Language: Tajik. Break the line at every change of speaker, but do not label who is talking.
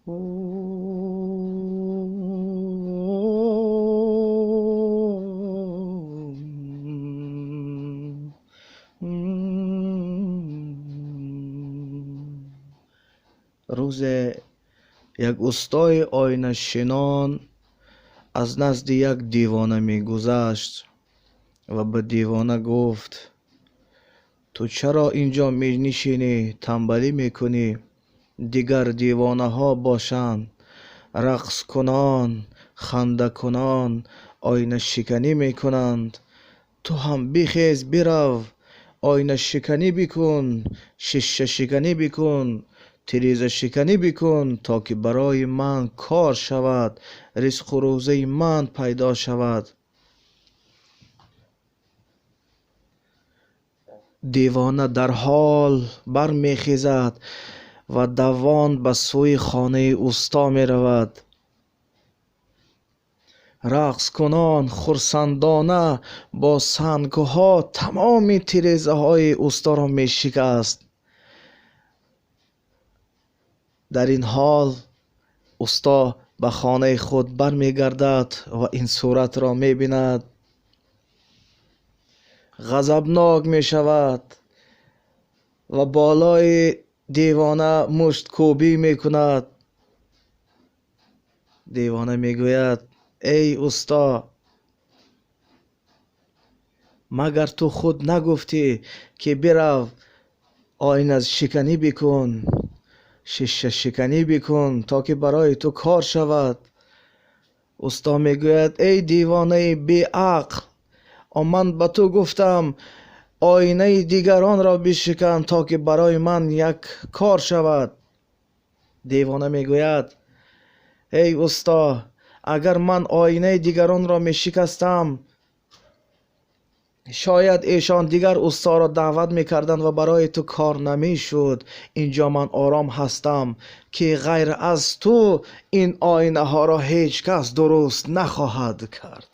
Рӯзе як устои оинашинон аз назди як девона мегузашт ва ба девона гуфт: ту чаро инҷо менишинӣ, танбалӣ мекунӣ? Дигар девонаҳо бошанд, рақскунон, хандакунон, оинашиканӣ мекунанд. Ту ҳам бихез, бирав, оинашиканӣ бикун, шишашиканӣ бикун, тирезашиканӣ бикун, то ки барои ман кор шавад, ризқу рӯзаи ман пайдо шавад. Девона дарҳол бармехезад ва давон ба сӯи хонаи усто меравад. Рақскунон хурсандона бо сангҳо тамоми тирезаҳои усторо мешикаст. Дар ин ҳол усто ба хонаи худ бармегардад ва ин суратро мебинад. Ғазабнок мешавад ва болои девона мушткӯбӣ мекунад. Девона мегӯяд: эй усто, магар ту худ нагуфтӣ, ки бирав оинашиканӣ бикун, шишашиканӣ бикун, то ки барои ту кор шавад? Усто мегӯяд: эй девонаи беақл, ман ба ту гуфтам оинаи дигаронро бишикан, то ки барои ман як кор шавад. Девона мегӯяд: эй усто, агар ман оинаи дигаронро мешикастам, шояд эшон дигар усторо даъват мекарданд ва барои ту кор намешуд. Инҷо ман ором ҳастам, ки ғайр аз ту ин оинаҳоро ҳеҷ кас дуруст нахоҳад кард.